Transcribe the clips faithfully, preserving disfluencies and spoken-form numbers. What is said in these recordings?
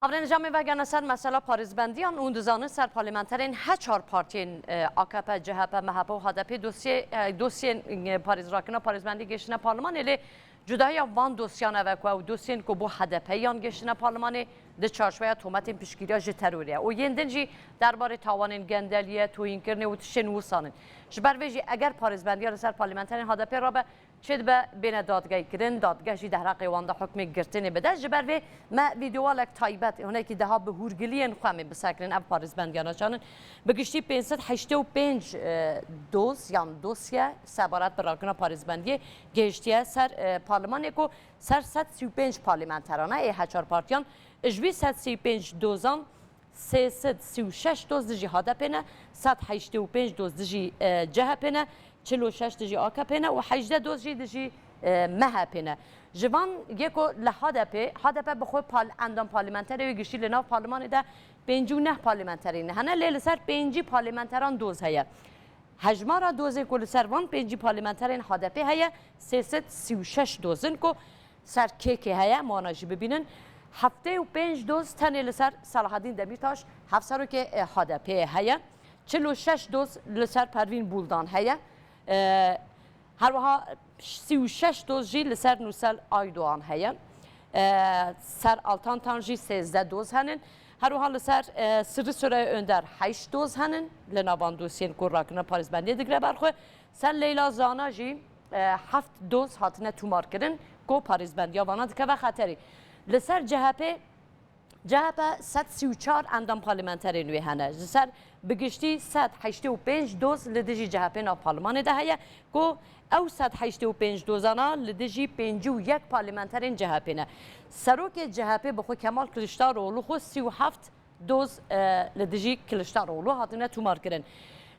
Havrenca me vegerne ser mesela parêzbendiyan û dizanin ser parlamenterên her çar partiyên, e, A K P, C H P, M H P û H D P dosyê, e, dosyên, e, parêz rakina parêzbendî gêştine parlemanê lê cudahiya van dosyan ev e ku ew dosyên ku bo H D P yan gêştine parlemanê di çarçoveya tometên piştgiriya ji terorê ye û yên din jî derbarê tawanên gendeliyê, toyînkirinê û tiştên wisan in. Ji ber vê jî eger parêzbendiya li ser parlamenterên H D P rabe, çêdibe bêne dadgehîkirin, dadgeh jî di heraqê wan de hukmê girtinê bide. Ji ber vê me vîdeowalek taybet, hinekî deha bi hûrgiliyên xwe em ê bisekinin ev parêzbendiyana çanin. Bi giştî pênc sed heştê û pênc, e, doz yan dosye sebaret bi rakina parêzbendiyê gihiştiye ser, e, parlemanê ku ser sed sî û pênc parlamenteran e ê her çar partiyan. Ji vî sed sî û pênc dozan sê sed sî û şeş doz dijî H D P ne, sed heştê û pênc doz dijî, e, C H P ne, çil û şeş dijî A K P ne û hejdeh doz jî dijî, e, M H P ne. Ji van yeko li H D P, H D P bi xwe pal-, endam parlamenterê wê giştî li nav parlemanê de pêncî û neh parlamenterê ne hene, lê li ser pêncî parlamenteran doz heye. Hejmara dozên ku li ser van pêncî parlamenterên H D P heye, sê sed sî û şeş doz in ku ser kêkê heye, em wana jî bibînin. Heftê û pênc doz tenê li ser Selahaddîn Demîrtaş, hevserokê, e, H D P'ê heye. Çil û şeş doz li ser Pervîn Buldan heye. E, her wiha sî û şeş doz jî li ser Nûsel Aydoğan heye. E, ser Altan Tan jî sêzdeh doz henin. Her wiha li ser, e, Sirri Süreyya Önder heşt doz henin. Li nav van dosyên ku rakirina parêzbendiyê digire ber xwe. Ser Leyla Zana jî, e, heft doz hatine tûmarkirin ku parêzbendiya vana dikeve xeterê. Li ser C H P, C H P sed sî û çar endam parlamenterên wê hene. Ji ser bi giştî sed heştê û pênc doz li dijî C H P nav parlemanê de heye ku ew sed heştê û pênc dozana li dijî pêncî û yek parlamenterên C H P ne. Serokê C H P bi xwe Kemal Kiliçdaroglu xwe sî û heft doz, e, li dijî Kiliçdaroglu hatine tûmarkirin.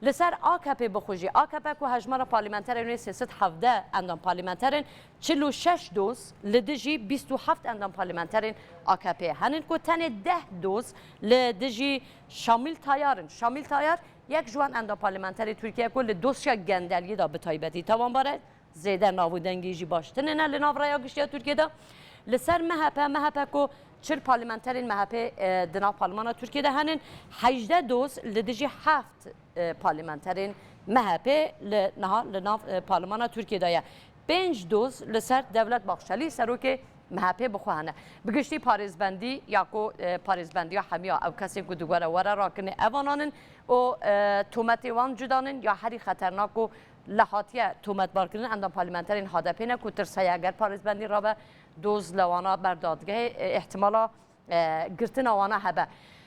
Li ser A K P bi xwe jî, A K P ku hejmara parlamenterên wê sê sed hevdeh endam parlamenter in, çil û şeş doz li dijî bîst û heft endam parlamenterên A K P henin ku tenê deh doz li dijî Şamîl Tayar in. Şamîl Tayar yek ji wan endam parlamenterê Tirkiye ku li dosya gendeliyê de bi taybetî tawanbar e. Zêde nav û dengê jî baş tune ne li nav raya giştî ya Tirkiyê de. Li ser M H P, M H P ku çil parlamenterên M H P, e, di nav parlemana Tirkiyê de henin, hejdeh doz li dijî heft, e, parlamenterên M H P li niha li nav, e, parlemana Tirkiyê de ye. Pênc doz li ser Devlet Bahçelî, serokê M H P bi xwe hene. Bi giştî parêzbendî ya ku, e, parêzbendiya hemiya ew kesên ku digore were rakirinê ev anan in û, e, tometê wan cudan in ya herî xeternak û li hatiye tometbarkirin endam parlamenterên H D P ne ku tirs heye eger parêzbendî rabe doz li wana ber dadgehê, e, îhtimala, e, girtina wana hebe.